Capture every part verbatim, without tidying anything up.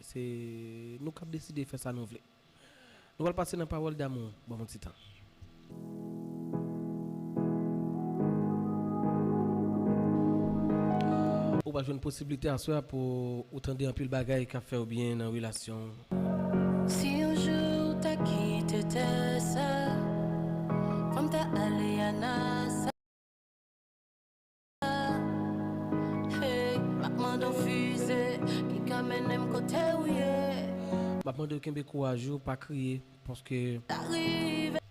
Se nou k ap deside fè sa nou vle. Nou pral pase nan pawòl damou. Ban m yon ti tan. Ou pral jwenn posiblite aswè a pou ou tande anpil bagay k ap fè w byen nan relasyon w. Si yon jou w ta kite tè sa, fò m ta ale a NASA. Hey, m ap mande w fize ki ka mennen m kote w ye. M ap mande w kenbe kouraj ou, pa kriye, paske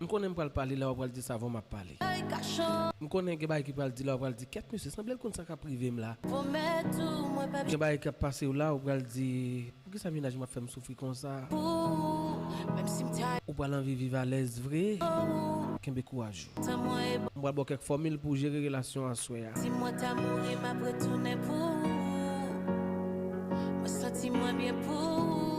m konnen m pral pale la, w pral di sa avan m ap pale. M konnen gen bagay ki pral di la, w pral di, "Kèt mesye, sanble l konn sa k ap rive m la." Gen bagay k ap pase w la, w pral di, "Poukisa mennaj mwen ap fè m soufri konsa?" Ou pral anvi viv alèz vre. Kenbe kouraj ou. M pral ba w kèk fòmil pou w jere relasyon aswè a. Si mwen ta mouri, m ap retounen pou ou. Mwen santi mwen byen pou ou.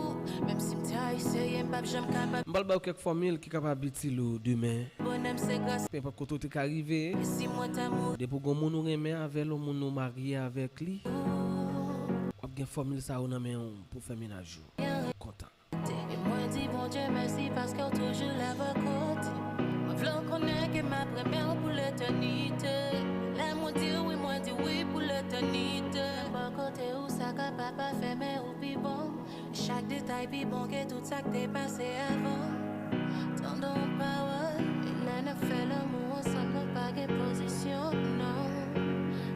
Menm si m ta eseye, m p ap janm kapab. M pral ba w kèk fòmil ki kapab itil ou demen. Bonè m se gras. Penpòt kote w te ka rive. E si mwen ta mouri? Depi w gon moun ou renmen avè l, yon moun ou marye avèk li, w ap gen fòmil sa yo nan men w pou w fè mennaj ou kontan. E mwen di Bondye mèsi paske w toujou la bò kote m. Mwen vle w konnen ke m ap renmen w pou letènite. Lè mwen di wi, mwen di wi pou letènite. Bò kote ou sa kapab pa fè, men ou pi bon. Chak detay pi bon ke tout sa k te pase avan. Tande yon pawòl, e lè n ap fè lanmou ansanm, nou pa gen pozisyon, non.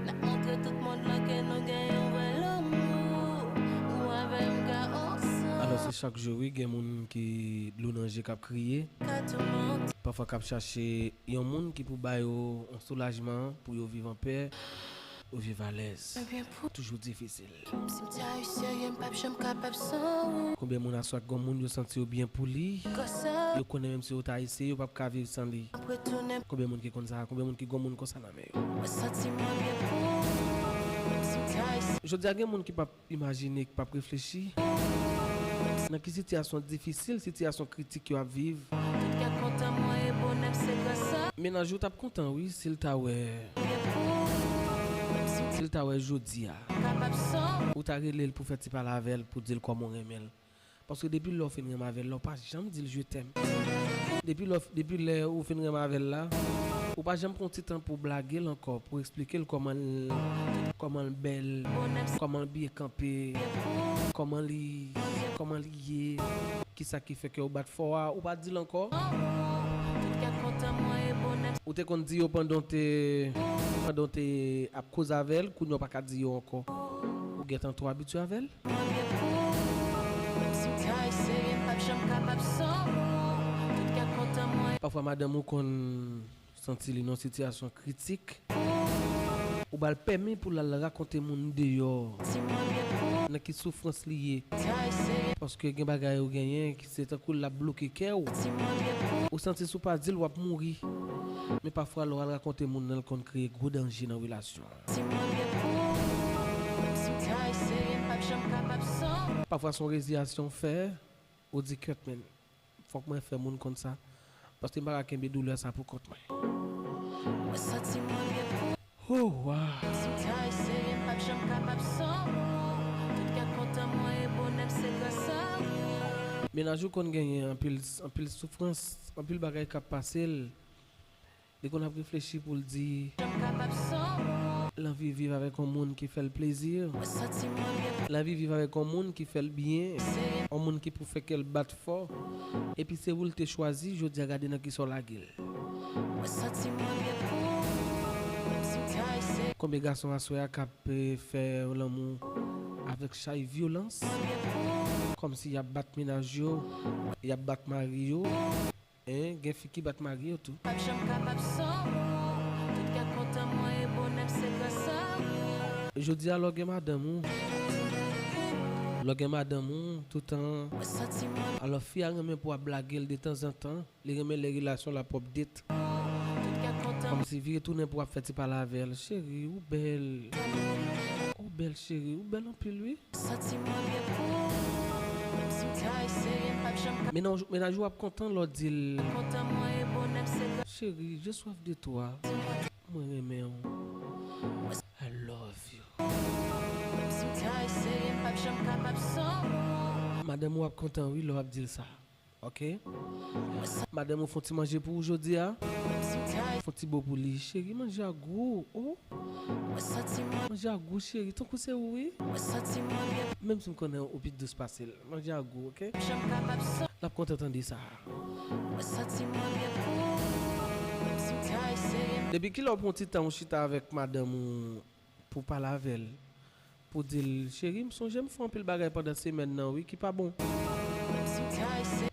N ap montre tout mond lan ke nou gen yon vrè lanmou. Ou avè m ka ansanm. Alò, se chak jou, wi, gen moun ki dlo nan je k ap kriye. Ka toumante. Pafwa k ap chache yon moun ki pou ba yo yon soulajman, pou yo viv anpè, yo viv alèz. Toujou difisil. Si m ta serye, m p ap janm kapab san ou. Konbyen moun aswè k gon moun yo santi yo byen pou li? Yo konnen menm si yo ta eseye, yo p ap ka viv san li. Konbyen moun ki konn sa? Konbyen moun ki gon moun konsa nan men yo? Mwen santi mwen byen pou ou. Menm si m ta eseye. Jodi a, gen moun ki p ap imajine, k p ap reflechi nan ki sitiyasyon difisil, sitiyasyon kritik yo ap viv. Tout kè kontan mwen e bonè m se gras a. Mennaj ou t ap kontan, wi, si l ta wè, si l ta wè jodi a, ou ta rele l pou fè ti pale avè l, pou di l kòman w renmen l. Paske depi lè w fin renmen avè l la, ou pa janm di l je t'aime. Depi lè, depi lè ou fin renmen avè l la, ou pa janm pran ti tan pou w blage l ankò, pou w eksplike l kòman l, kòman l bèl, kòman l byen kanpe, kòman li, kòman li ye, kisa ki fè kè w bat fò a, ou pa di l ankò. Ou te konn di yo pandan w te, pandan w te ap koze avè l, kounye a w pa ka di yo ankò. Ou gentan twò abitye avè l. Pafwa madanm ou konn santi li nan sitiyasyon kritik. Ou ba l pèmi pou l al rakonte moun deyò nan ki soufrans li ye. Paske gen bagay ou genyen ki se tankou l ap bloke kè w. Ou santi si w pa di l w ap mouri. Men pafwa lè w al rakonte moun nan, l konn kreye gwo danje nan relasyon an. Pafwa se yon reziyasyon w fè, ou di, "Kèt, men, fòk mwen fè moun konn sa, paske m pa ka kenbe doulè sa pou kont mwen." Oh, wa. Mennaj ou konn genyen anpil, anpil soufrans, anpil bagay k ap pase l. Li konn ap reflechi pou l di, l anvi viv avèk yon moun ki fè l plezi. L anvi viv avèk yon moun ki fè l byen. Yon moun ki pou fè kè l bat fò. Epi se ou l te chwazi, jodi a gade nan kisa w lage l. Konbyen gason aswè a k ap, eh, fè lanmou avèk chay, vyolans? Kòmsi y ap bat mennaj yo, y ap bat mari yo. Hein, gen fi ki bat mari yo tou. Jodi a, lè w gen madanm ou, lè w gen madanm ou, toutan, alò, fi a renmen pou w ap blage l detanzantan, li renmen lè relasyon l ap update. Kòmsi vire tounen pou w ap fè ti pale avè l. Cheri, ou bèl. Ou bèl, cheri, ou bèl anpil, wi. Mennaj, mennaj ou ap kontan lè w di l, "Chérie, j'ai soif de toi. Mwen renmen w. I love you." Madanm ou ap kontan wi lè w ap di l sa. Ok? Madanm ou fè yon ti manje pou ou jodi a. Fè yon ti bo pou li. Cheri, manje a gou. Oh. Manje a gou, cheri. Tankou se ou, wi. Menm si m konnen ou pi dous pase l. Manje a gou, ok? L ap kontan tande sa. Depi kilè w pran yon ti tan ou chita avèk madanm ou pou pale avè l, pou di l, cheri, m sonje m fè anpil bagay pandan semèn nan, wi, ki pa bon.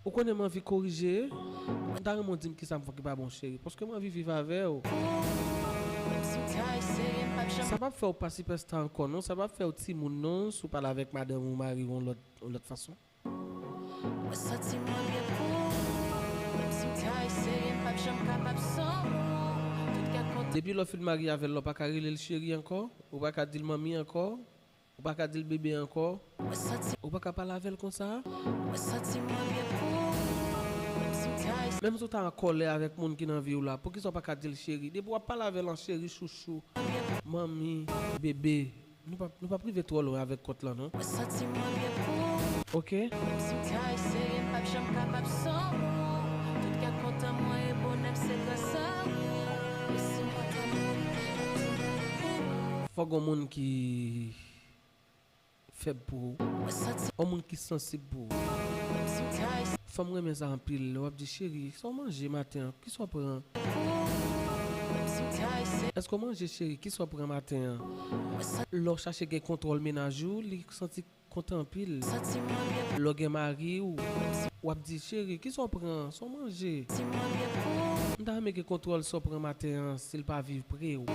Ou konnen m anvi korije, m ta renmen w di m kisa m fè ki pa bon, cheri, paske m anvi viv avè w. Sa p ap fè w pa sipèsta ankò, non, sa p ap fè w timoun, non, si w pale avèk madanm ou mari w yon lòt, yon lòt fason. Mwen santi mwen byen pou ou. Menm si m te eseye, m p ap janm kapab san ou. Tout kè kontan. Depi lè w fin marye avè l la, w pa ka rele l cheri ankò, ou pa ka di l manmi ankò, ou pa ka di l bebe ankò, ou pa ka pale avè l konsa. Mwen santi mwen byen pou ou. Menm si m te eseye. Menm si w ta an kòlè avèk moun ki nan vi w la, poukisa w pa ka di l cheri? Depi w ap pale avè l an cheri, chouchou, manmi, bebe, Nou p ap, nou p ap rive twò lwen avèk kont lan, non. Mwen santi mwen byen pou ou. Ok. Menm si m te eseye, m p ap janm kapab san ou. Tout kè kontan mwen e bonè m se gras a ou. E si mwen ta mouri, m ap toujou byen pou ou. Fòk gon moun ki fèb pou ou. Mwen santi. Yon moun ki sansib pou ou. Menm si m te eseye. Fanm renmen sa anpil. Lè w ap di, cheri, sa w manje maten an? Kisa w pran? Menm si m te eseye. Èske w manje, cheri? Kisa w pran maten an? Lè w chache gen kontwòl mennaj ou, li santi kontan anpil. Lè w gen mari w, w ap di, cheri, kisa w pran? Sa w manje? M ta renmen gen kontwòl sa w pran maten an, si l pa viv pre w.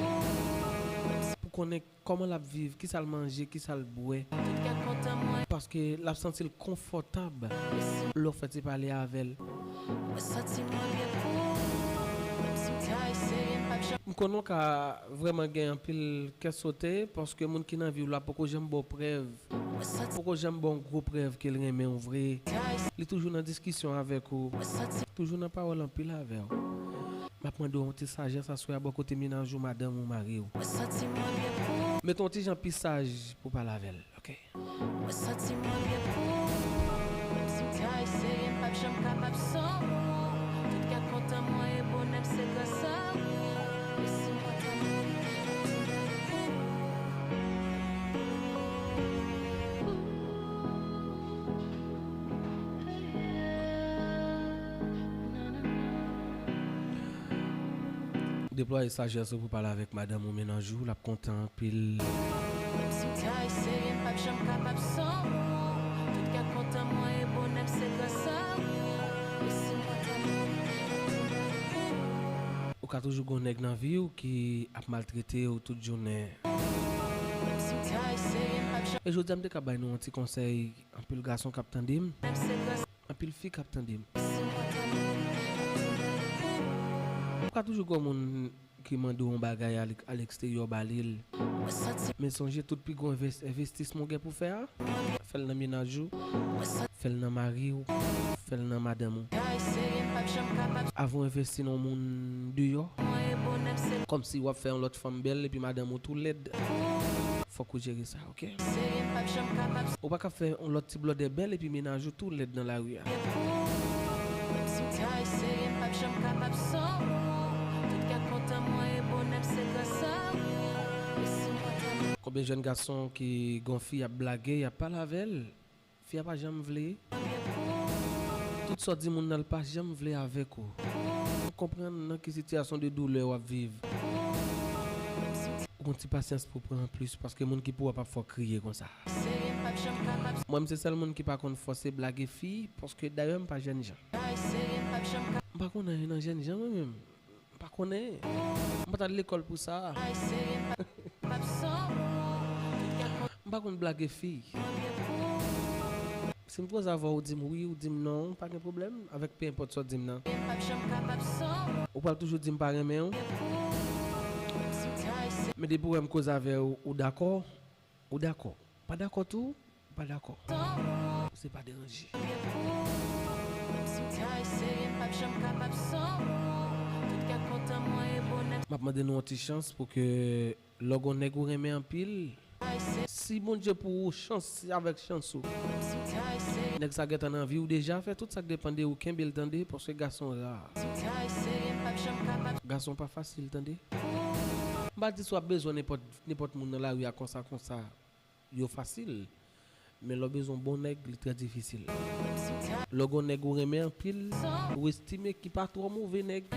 Pou konnen kòman l ap viv, kisa l manje, kisa l bwè. Paske l ap santi l konfòtab lè w fè ti pale avè l. M konnen w ka vrèman gen anpil kè sote, paske moun ki nan vi w la poko janm ba w prèv. Poko janm ba w yon gwo prèv ke l renmen w vre. Li toujou nan diskisyon avèk ou. Toujou nan pawòl anpil avè w. M ap mande w yon ti sajès aswè a bò kote mennaj ou, madanm ou, mari w. Mete w yon ti jan pi saj pou w pale avè l, ok? Mwen santi mwen byen pou ou. Menm si m te eseye, m p ap janm kapab san ou. Tout kè kontan mwen e bonè m se gras a ou. E si mwen ta mouri, m ap toujou byen pou ou. Deplwaye sajès ou pou pale avèk madanm ou, mennaj ou, l ap kontan anpil. Menm si m te eseye, m p ap janm kapab san ou. Tout kè kontan mwen e bonè m se gras a ou. E si mwen ta mouri, m ap toujou byen pou ou. Ou ka toujou gon nèg nan vi w ki ap maltrete w tout jounen. Menm si m te eseye, m p ap janm. E jodi a m te ka bay nou yon ti konsèy, anpil gason k ap tande m. Menm se gras. Anpil fi k ap tande m. Ou ka toujou gon moun ki mande w yon bagay a l-, a leksteryè, w ba li l. Men sonje tout pi gwo enves-, envestisman w gen pou fè a, fè l nan mennaj ou, fè l nan mari w, fè l nan madanm ou. Avan w envesti nan yon moun deyò, kòmsi w ap fè yon lòt fanm bèl epi madanm ou tou lèd. Fòk ou jere sa, ok? Ou pa ka fè yon lòt ti blòdè bèl epi mennaj ou tou lèd nan lari a. Konbyen jèn gason ki gon fi ap blage, y ap pale avè l? Fi a pa janm vle. Tout sa w di moun nan, l pa janm vle avèk ou. M konprann nan ki sitiyasyon de doulè w ap viv. Ou gon ti pasyans pou w pran plis, paske moun ki pou w ap fè w kriye konsa. Mwen, m se sèl moun ki pa konn fòse blage fi, paske dayè m pa jènjan. M pa konn anyen nan jènjan, mwen menm. M pa konnen. M pa t al lekòl pou sa. M pa konn blage fi. Si m koze avè w, ou di m wi, ou di m non, pa gen pwoblèm avèk pe enpòt sa w di m nan. Ou pral toujou di m pa renmen w. Men depi w wè m koze avè w, ou dakò, ou dakò. Pa dakò tou, ou pa dakò. Se pa deranje. M ap mande nou yon ti chans pou ke lè w gon nèg ou renmen anpil, si Bondye pou ou, chans, se avèk chans ou. Nèg sa gentan nan vi w deja, fè tout sa k depann de ou, kenbe l tande, paske gason ra. Gason pa fasil tande. M pa di si w ap bezwen nenpòt, nenpòt moun nan lari a konsa, konsa, yo fasil. Men lè w bezwen yon bon nèg, li trè difisil. Lè w gen yon nèg ou renmen anpil, ou estime ki pa twò move nèg,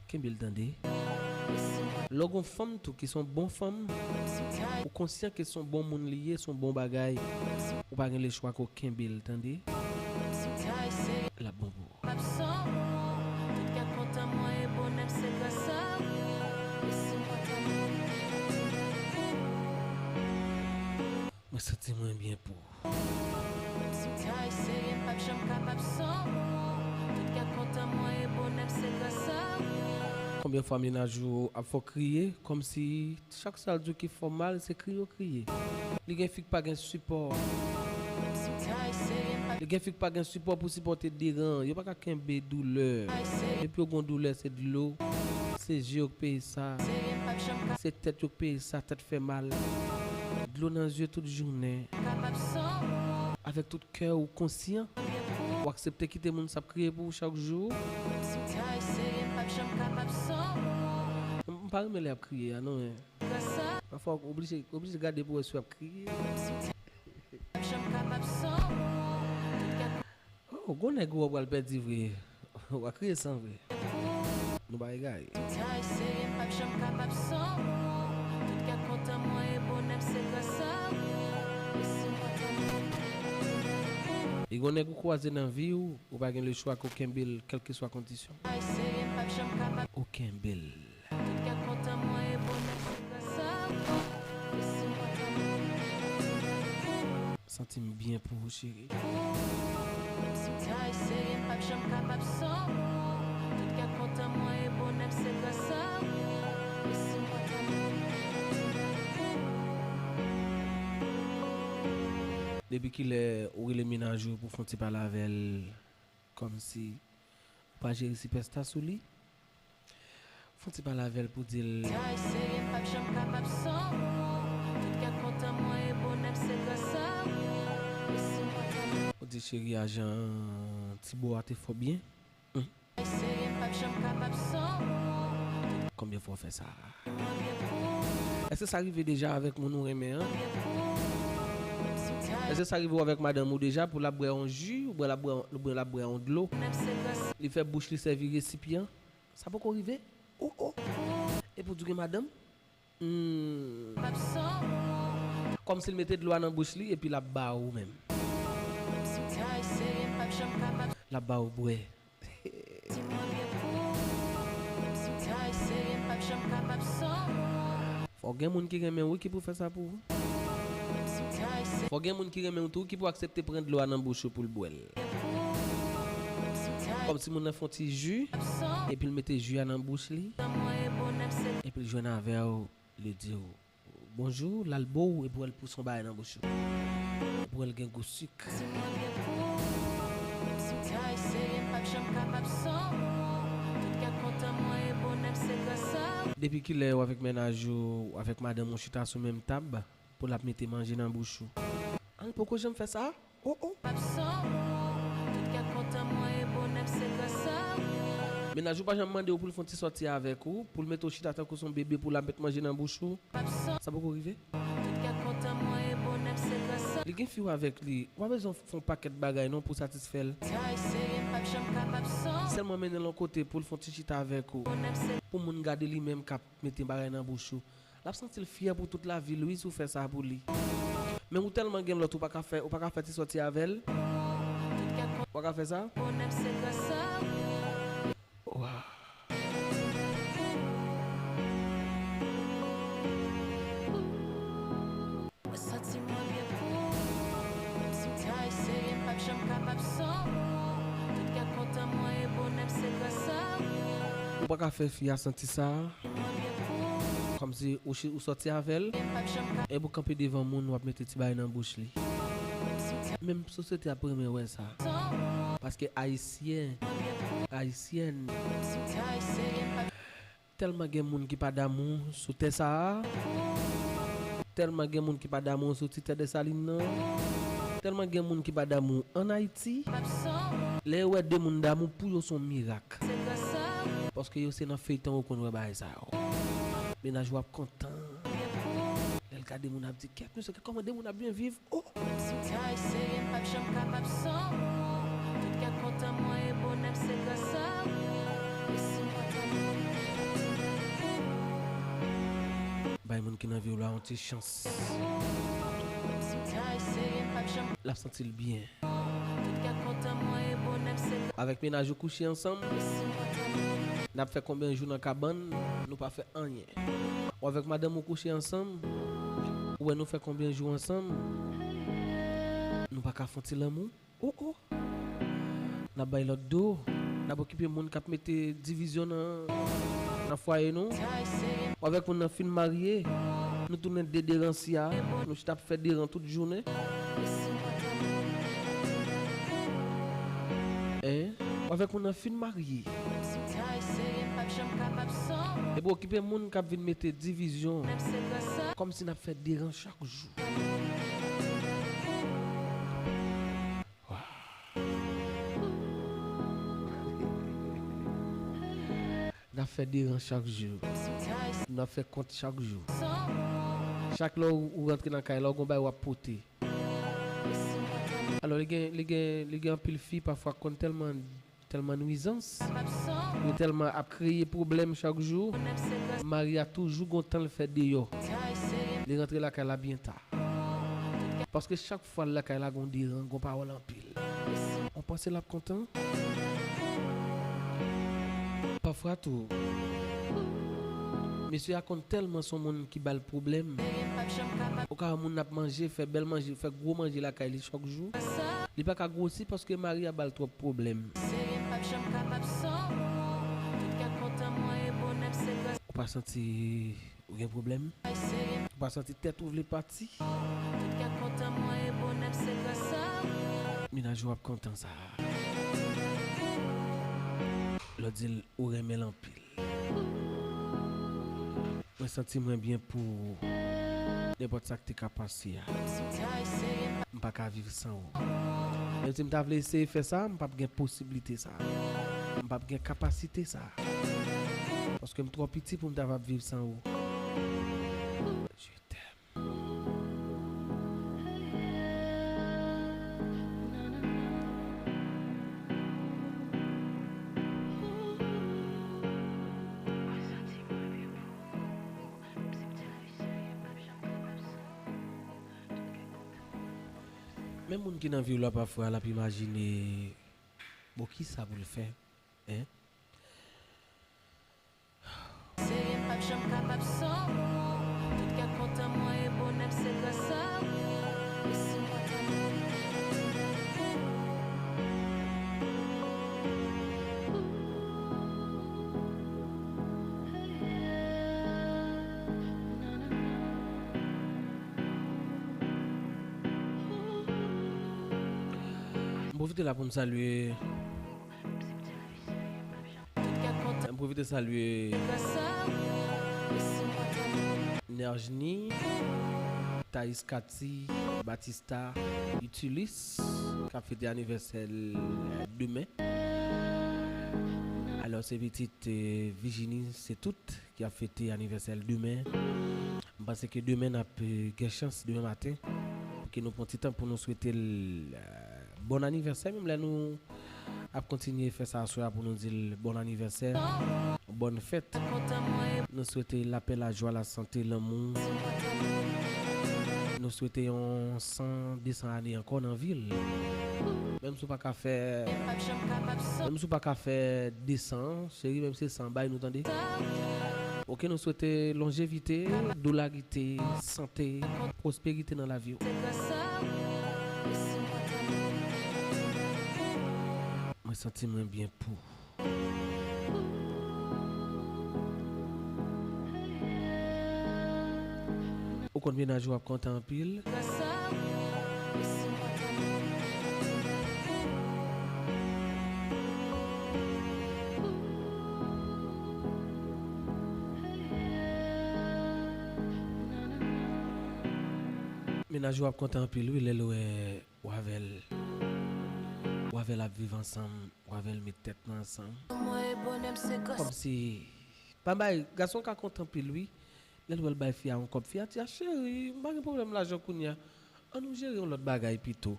kenbe l tande. Lè w gen yon fanm tou ki se yon bon fanm, ou konsyan ke se yon bon moun li ye, se yon bon bagay, ou pa gen lechwa ke w kenbe l tande. L ap bon pou ou. Mwen santi mwen byen pou ou. Konbyen fwa mennaj ou ap fè w kriye, kòmsi chak sa l di w ki fè w mal, se kriye w kriye. Li gen fi k pa gen sipò. Li gen fi k pa gen sipò pou sipòte deran. Yo pa ka kenbe doulè. Depi yo gen doulè, se dlo. Se je yo k peye sa. Se tèt yo k peye sa, tèt fè mal. Dlo nan zye tout jounen. Avèk tout kè ou konsyan. Ou aksepte kite moun sa ap kriye pou ou chak jou. M pa renmen lè y ap kriye a non, men pafwa ou oblije, oblije gade pou wè si y ap kriye. Oh, gwo nèg ou pral pèdi vre. W a kriye san vre. Nou bay gay. E gwo nèg ou kwaze nan vi w, ou pa gen lechwa ke w kenbe l kèlkeswa kondisyon. Ou kenbe l. Santi m byen pou ou, cheri. Depi kilè ou rele mennaj ou pou fè yon ti pale avè l? Kòmsi ou pa jere sipèsta sou li. Fè yon ti pale avè l pou di l. Ou di, cheri, ajan ti bo a te fò byen. Konbyen fwa w fè sa? Èske sa rive deja avèk moun ou renmen an? Èske sa rive w avèk madanm ou deja pou l ap bwè yon ji, oubyen l ap bwè, oubyen l ap bwè yon dlo? Li fè bouch li sèvi resipyan? Sa poko rive? Oh, oh. Epi w di w gen madanm? Hmm. Kòmsi l mete dlo a nan bouch li epi l ap ba ou menm. L ap ba ou bwè. Fò gen moun ki renmen w wi ki pou fè sa pou ou. Fò gen moun ki renmen w tou ki pou aksepte pran dlo a nan bouch ou pou l bwè l. Kòmsi moun nan fè yon ti ji, epi l mete ji a nan bouch li, epi l jwenn avè w, li di w, bonjou, l al bo w epi w wè l pouse yon bagay nan bouch ou. Epi w wè l gen gou sik. Depi kilè w avèk mennaj ou, avèk madanm ou chita sou menm tab pou l ap mete manje nan bouch ou? An, l poko janm fè sa? Oh, oh. Mennaj ou pa janm mande w pou l fè yon ti sòti avèk ou, pou l mete w chita tankou se yon bebe pou l ap met manje nan bouch ou? Sa poko rive? Li gen fi w avèk li, ou pa bezwen fè yon pakèt bagay non pou satisfè l. Sèlman mennen l yon kote pou l fè yon ti chita avèk ou. Pou moun gade li menm k ap mete bagay nan bouch ou. L ap santi l fyè pou tout lavi l wi si w fè sa pou li. Men ou tèlman gen lòt ou pa ka fè, ou pa ka fè ti sòti avè l. Ou pa ka fè sa? Waw. Ou pa ka fè fi a santi sa. Kòmsi ou, ou sòti avè l, epi w kanpe devan moun, w ap mete ti bagay nan bouch li. Menm sosyete ap renmen wè sa. Paske ayisyen, ayisyèn, tèlman gen moun ki pa damou sou tè sa a. Tèlman gen moun ki pa damou sou ti tè Dèsalin nan. Tèlman gen moun ki pa damou ann Ayiti, lè yo wè de moun damou, pou yo se yon mirak. Paske yo se nan feyton yo konn wè bagay sa yo. Mennaj ou ap kontan. Lè l gade moun ap di, kèt, mesye, kòman de moun ap byen viv? Oh! Menm si m ta eseye, m p ap janm kapab san ou. Tout kè kontan mwen e bonè m se gras a ou. E si mwen ta mouri, bay moun ki nan vi w la yon ti chans. Menm si m ta eseye, m p ap janm. L ap santi l byen. Tout kè kontan mwen e bonè m se gras. Avèk mennaj ou kouche ansanm, e si mwen ta mouri, n ap fè konbyen jou nan kabann, nou pa fè anyen. Ou avèk madanm ou kouche ansanm, ou wè nou fè konbyen jou ansanm, nou pa ka fè yon ti lanmou? Oh, oh. N ap bay lòt do, n ap okipe moun k ap mete divizyon nan, nan fwaye nou. Ou avèk moun nan fin marye, nou tounen de deran sya, nou chita ap fè deran tout jounen. Hein? Ou avèk moun nan fin marye. Epi okipe moun k ap vin mete divizyon. Kòmsi n ap fè deran chak jou. N ap fè deran chak jou. N ap fè kont chak jou. Chak lè ou, ou rantre nan kay la, ou gon bagay w ap pote. Alò, li gen, li gen, li gen anpil fi, pafwa, konn tèlman, tèlman nwizans. Yo tèlman ap kreye pwoblèm chak jou. Mari a toujou gon tan l fè deyò. Li rantre lakay la byen ta. Paske chak fwa l lakay la, gon deran, gon pawòl anpil. Ou panse l ap kontan? Pafwa tou, mesye a konn tèlman se yon moun ki ba l pwoblèm. Ou ka wè moun ap manje, fè bèl manje, fè gwo manje lakay li chak jou. Li pa ka gwosi paske mari a ba l twòp pwoblèm. Ou pa santi ou gen pwoblèm? Ou pa santi tèt ou vle pati? Mennaj ou ap kontan sa. Lè w di l ou renmen l anpil. Mwen santi mwen byen pou ou. Nenpòt sa k te ka pase a. M pa ka viv san ou. Menm si m ta vle eseye fè sa, m p ap gen posiblite sa. M p ap gen kapasite sa. Paske m twò piti pou m ta va viv san ou. Je t'aime. Men moun ki nan vi w la pafwa l ap imajine, bon, kisa pou l fè, en? Seye m p ap janm kapab san ou. Tout kè kontan mwen e bonè m se gras a ou. E si mwen ta mouri. M pwofite la pou m salye. M pwofite salye Nerjni, Thaïs Cathy, Batista, Utilis, k ap fete anivèsè l demen. Alò, se pitit, eh, Virginie, se tout ki ap fete anivèsè l demen. M panse ke demen n ap, eh, gen chans demen maten pou ke nou pran ti tan pou nou swete l, eh, bon anivèsè, menm lè nou ap kontinye fè sa aswè a pou nou di l bon anivèsè, bòn fèt. Nou swete lapè, lajwa, lasante, lanmou. Nou swete yon san, de san ane ankò nan vi l. Menm si w pa ka fè, menm si w pa ka fè de san, cheri, menm si se san, bay nou tande. Oke, nou swete lonjevite, dolarite, sante, pwosperite nan lavi w. Mwen santi mwen byen pou. Ou konn mennaj ou ap kontan anpil. Mennaj ou ap kontan anpil, wi, lè l wè w avè l. Ou avè l ap viv ansanm, ou avè l met tèt nou ansanm. Kòmsi, pa bay, gason ka kontan anpil wi. Lè l wè l bay fi a yon kòb, fi a di, "A cheri, m pa gen pwoblèm lajan kounye a. An nou jere yon lòt bagay pito."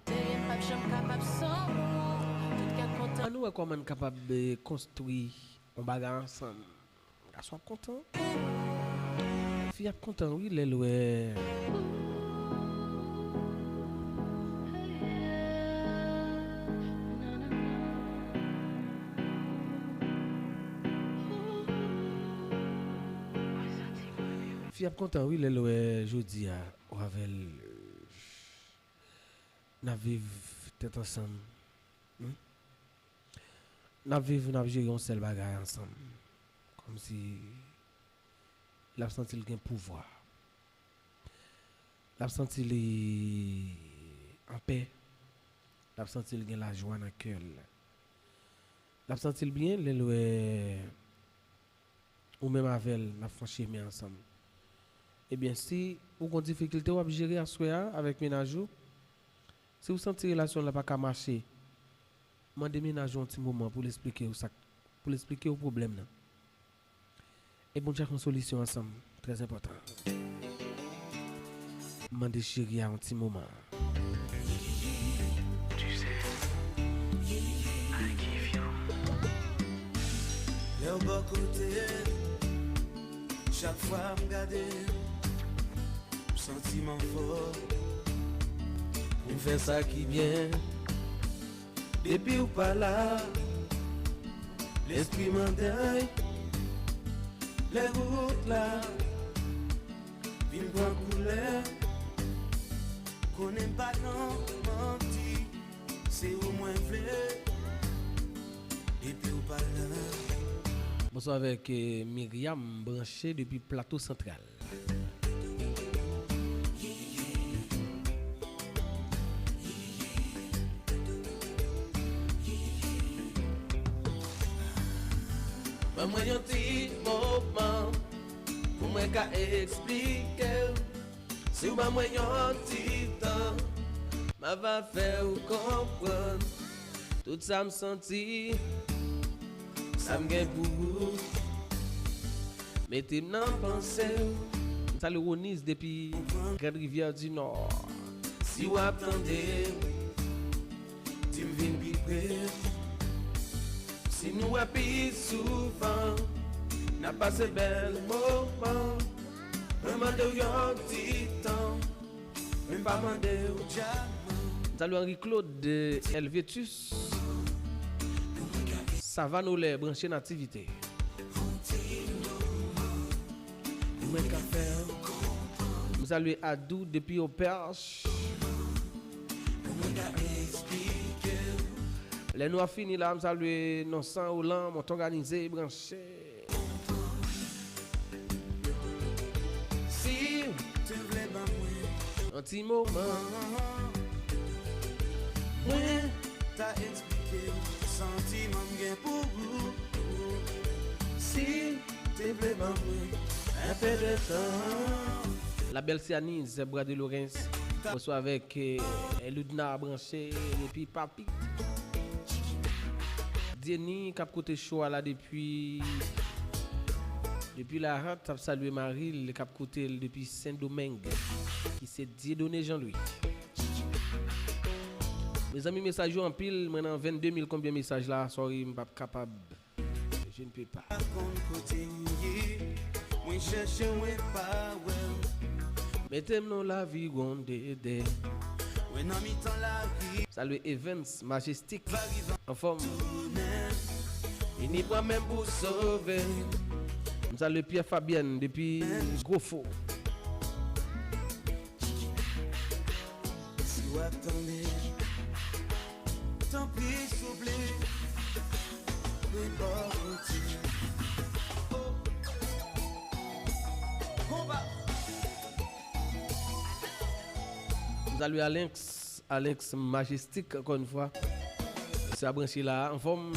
Ann nou wè kòman n kapab eh, konstwi yon bagay ansanm. Gason ap kontan. Fi ap kontan wi lè l wè. Fi ap kontan wi lè l wè jodi a ou avè l. N ap viv tèt ansanm. Hmm? N ap viv, n ap jere yon sèl bagay ansanm. Kòmsi l ap santi l gen pouvwa. L ap santi li anpè. L ap santi l gen lajwa nan kè l. L ap santi l byen lè l wè ou menm avè l n ap fè yon chemen ansanm. Ebyen, si ou gon difikilte w ap jere aswè a avèk mennaj ou, si ou santi relasyon la pa ka mache, mande mennaj ou yon ti moman pou l esplike w sa, pou l esplike w pwoblèm nan. E pou n chèche yon solisyon ansanm, trè enpòtan. Mande cheri a yon ti moman. Lè w bò kote, chak fwa m gade, m santi m anfòm pou m fè sa ki byen. Depi w pa la, lespri m an dèy. Lè wout la vin pran koulè, konnen m pa nan manti, se ou mwen vle. Depi w pa la. Bonswa avèk eh, Myriam, branche depi Plato Santral. Ban mwen yon ti moman pou mwen ka eksplike w. Si w ban mwen yon ti tan, m a va fè w konprann. Tout sa m santi, sa m gen pou ou. Mete m nan panse w. M salye Roniz depi Grand Rivière du Nord. Si w ap tande m, di m vin pi pre. Si nou wè pi souvan, n ap pase bèl moman. Mwen mande w yon ti tan. Mwen pa mande w dyaman. M salye Henri Claude Helvétus. Savanolè branche nan aktivite. Mwen ka fè w konprann. M salye Adou depi Opèch. Mwen ka eksplike w. Lè nou ap fini la, m salye Nonsan Olan, Mont Òganize branche. Si te vle ban mwen yon ti moman, mwen ta eksplike w santiman m gen pou ou. Si te vle ban mwen enpe de tan. La belle Sianiz, Bwa de Lorens, bonswa avèk eh, Ludna branche depi Papi. Dieni k ap koute cho a la depi depi Lahat, ap salye mari l k ap koute l depi Sendomeng, ki se Dieudonné Jean Louis. Mezanmi, mesaj yo anpil, mwen nan vennde mil konbyen mesaj la, sorry, m p ap kapab. Je ne peux pas. Pa konn kote w ye, mwen chèche w, mwen pa wè w. Mete m nan laviwonn dede. Mwen nan mitan lari. Salye Evans Majestic. Anfòm. Vini pran men m pou sove. M salye Pierre Fabienne depi Gwofo. Si w ap tande, tanpri souple, mwen bò kote. Oh. Konba. M salye Alex, Alex Majestic, ankò yon fwa. Sa branche la, anfòm.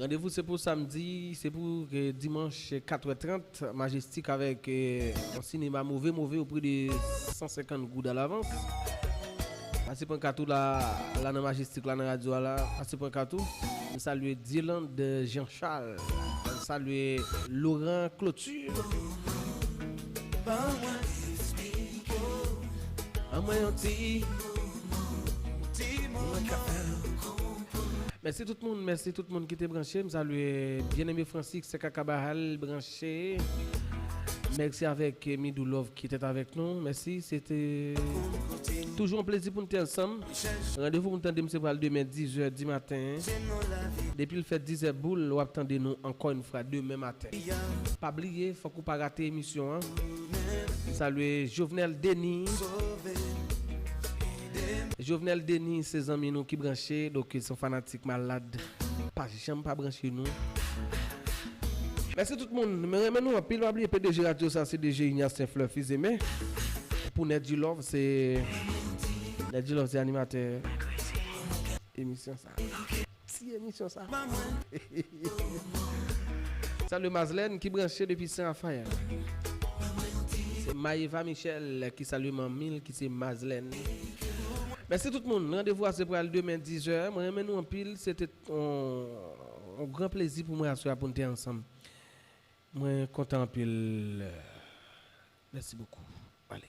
Randevou se pou samdi, se pou, eh, dimanch, eh, katrè trant, Majestic avèk, eh, yon sinema move, move, o pri de san senkant goud alavans. Pase pran kat ou la, la nan Majestic la, nan radyo a la, pase pran kat ou. M salye Dylan de Jean Charles. M salye Laurent Cloture. Ban mwen yon ti, ti moman. Mèsi tout moun, mèsi tout moun ki te branche. M salye Bien-Aimé Francis, Kaka Bahal, branche. Mèsi avèk Midou Love ki te avèk nou. Mèsi, se te toujou yon plezi pou n te ansanm. Randevou pou n tande m se pral demen dizè di maten. Depi l fè dizè boul, w ap tande nou ankò yon fwa demen maten. Pa bliye, fòk ou pa rate emisyon an. M salye Jovenel Denis. Jovenel Denis, se zanmi nou ki branche, donk se yon fanatik malad. Pa janm pa branche nou. Mèsi tout moun. Mwen renmen nou anpil. Pa bliye P D G radyo sa, se D J Ignace Fleur Fizeme. Pou Nèt di Love, se Nèt di Love, se animatè emisyon sa. Ti emisyon sa. Salye Mazlèn ki branche depi Sen Rafayèl. Se Maëva Michel ki salye manmi l ki se Mazlèn. Mèsi tout moun. Randevou a se pral demen dizè. Mwen renmen nou anpil. Se te yon, yon gran plezi pou mwen aswè a pou n te ansanm. Mwen kontan anpil. Mèsi bokou. Ale.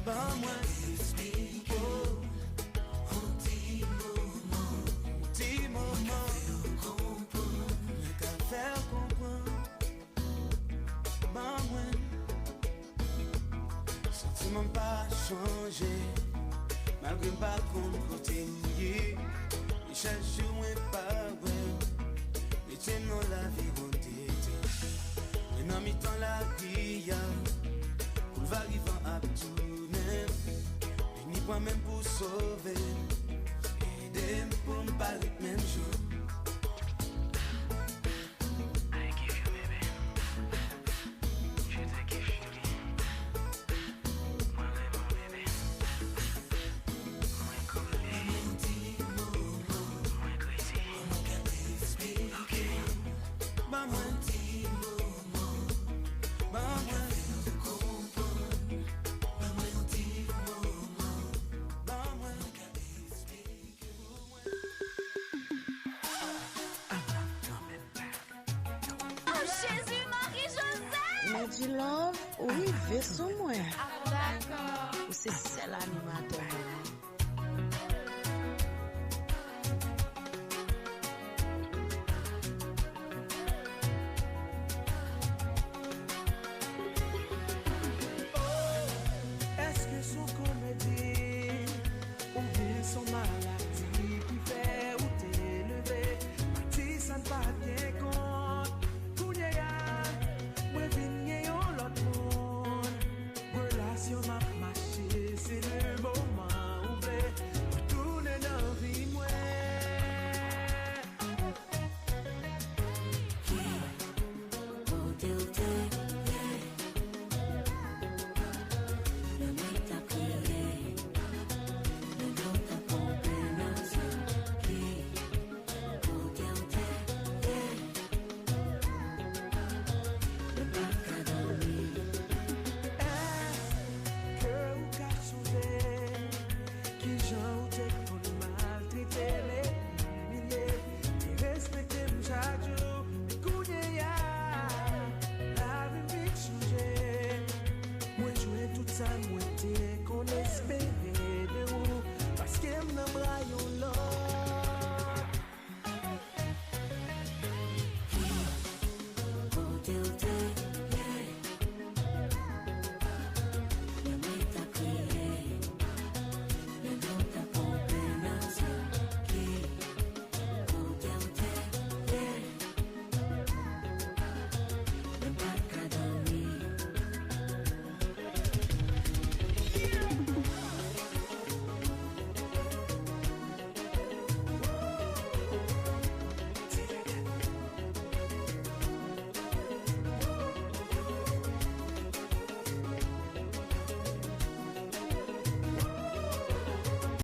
Ban mwen eksplike w yon ti moman, yon ti moman. Mwen ka fè w konprann, mwen ka fè w konprann. Ban mwen. Santiman m pa chanje, malgre m pa konn kote m ye. Men chak jou mwen pa wè, mete m nan laviwonn tete. Mwen nan mitan lari a, koulva rivan ap tounen. Vini pran men m pou sove m, ede m pou m pa ret menm jan. I give you, baby. Je te kiffe, chérie. Mwen renmen w, bebe. Mwen kole. Mwen krezi. Ok. Ban mwen ti moman. Ban mwen konprann. Ban mwen ti moman. Ban mwen. Oh, Jezi, Mari Jozèf! Mèt di Love, ou rive sou mwen. Ah, dakò. Ou se sèl animatè mwen. Oh, èske s on komedi? Oubyen s on maladi ki fè ou te leve? Matisan pa t gen kont. Kounye a, mwen vin gen yon lòt moun. Relasyon m ap mache, se le moman ou vle. Mwen tounen nan vi mwen. Kote w te ye? Lè mwen t ap kriye, lè dlo t ap konpe nan zye m. Ki kote w te ye? Lè m pa t ka dòmi. Èske w ka sonje kijan ou te konn maltrete m, imilye, derespekte m chak jou? Men kounye a, lavi m vin chanje. Mwen jwenn tout sa mwen te konn espere de ou, paske m nan bra yon lòt.